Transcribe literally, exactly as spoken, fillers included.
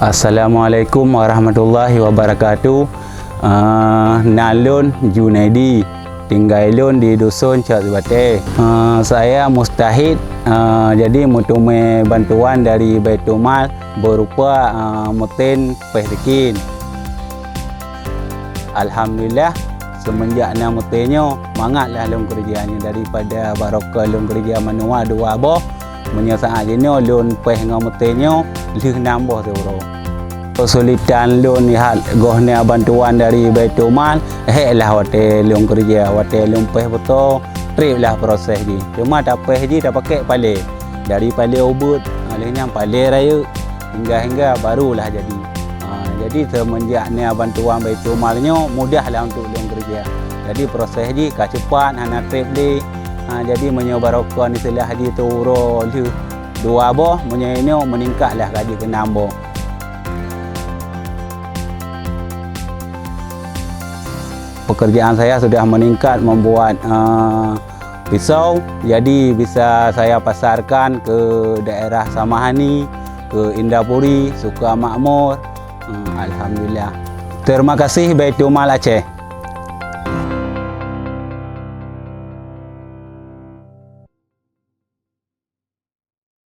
Assalamualaikum warahmatullahi wabarakatuh. Ah, nan lôn Junaidi, tinggai lôn di Dusun Cot Sibatée. Ah, saya mustahid, ah, jadi meuteumé bantuan dari Baitul Mal berupa, ah, meutén péh bikin. Alhamdulillah, seumeunjak na meutén nyoe, mangat lah lôn keureuja nyoe daripada barokah lôn keureuja manua dua boh. Meunyoe saát jinoe lôn péh ngon meutén nyoe lheueh nam boh siuroe. Keusulitan lôn lihat goh na bantuan dari Baitul Mal, hék lah watée lôn keureuja, watée lôn péh beutôi, treb lah proses jih. Cuma tapéh jih tapakée palé. Dari palé ubit, ah, lheueh nyan palé rayeuk, hingga-hingga barulah jadi. Ah, jadi seumeunjak na bantuan Baitul Mal nyoe, mudah lah untuk lôn keureuja. Jadi proses jih ka cepat, hana treb lé. Ha, jadi meunyoe barokon istilah jih siuroe lheueh dua boh, meunyoe inoe meuningkat lah ka jeuet keu nam boh. Pekerjaan saya sudah meningkat membuat, eh, pisau, jadi bisa saya pasarkan ke daerah Samahani, ke Indrapuri, Sukamakmur. Hmm, alhamdulillah. Terima kasih Baitul Mal Aceh.